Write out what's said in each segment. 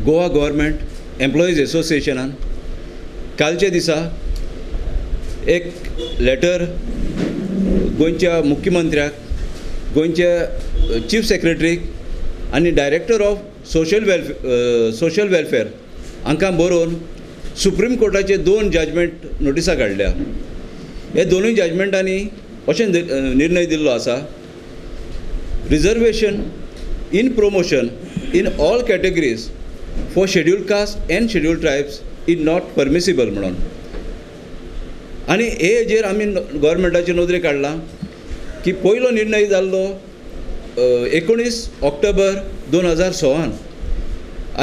Goa government employees एसोसिएशनान कालच्या दिसा एक लेटर गोंयच्या मुख्यमंत्र्याक, गोंयच्या चीफ सेक्रेटरीक आनी director of social welfare हांकां बरोवन सुप्रीम कोर्टाचे 2 जजमेंट नोटिसां काडल्या. हे दोनूय जजमेंटांनी अशें निर्णय दिल्लो आसा, reservation in promotion in all categories for scheduled caste and scheduled tribes is not permissible म्हणून. आनी हे हेजेर आमी गव्हर्मेंटाचे नदरेक काडलां की पयलो निर्णय जाल्लो 19 ऑक्टोबर 2016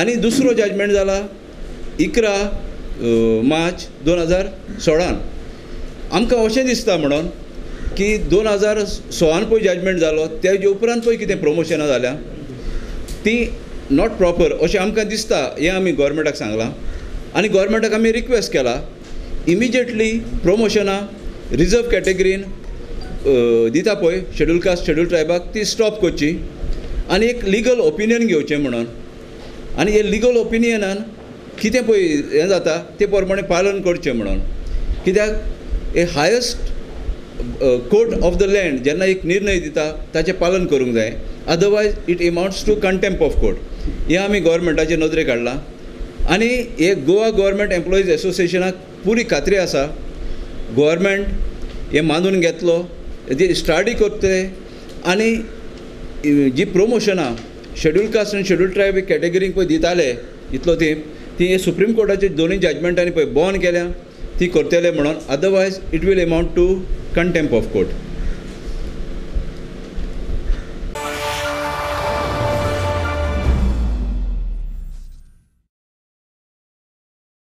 आनी दुसरो जजमेंट जाला 11 मार्च 2016. आमकां अशें दिसता म्हणून की 2016 पळय जजमेंट जालो तेजे उपरांत पळय कितें प्रमोशनां जाल्या ती not proper अशें आमकां दिसता. हें आमी गव्हर्मेंटाक सांगलां आनी गव्हर्मेंटाक आमी रिक्वेस्ट केला इमिजिएटली प्रमोशनां रिजर्व कॅटेगरीन दिता पळय शेड्यूल कास्ट शेड्यूल ट्रायबाक ती स्टॉप करची आनी एक लिगल ओपिनियन घेवचें म्हणून. आनी हे लिगल ओपिनियनान कितें पळय हें जाता ते प्रमाणे पालन करचें म्हणून. कित्याक a highest court of the land जेन्ना एक निर्णय दिता ताचें पालन करूंक जाय, otherwise it amounts to contempt of court. हें आमी गव्हर्मेंटाचे नदरेक हाडलां आनी हे गोवा गव्हर्मेंट एम्प्लॉईज एसोसिएशनाक पुरी खात्री आसा गव्हर्मेंट हें मानून घेतलो, ते स्टडी करतले आनी जी प्रमोशनां शेड्यूल कास्ट आनी शेड्यूल ट्रायब कॅटेगरीक पळय दिताले इतलो तेंप ती सुप्रीम कोर्टाचे दोनूय जजमेंटांनी पळय बॉन केल्या ती करतले म्हणून, otherwise it will amount to contempt of court.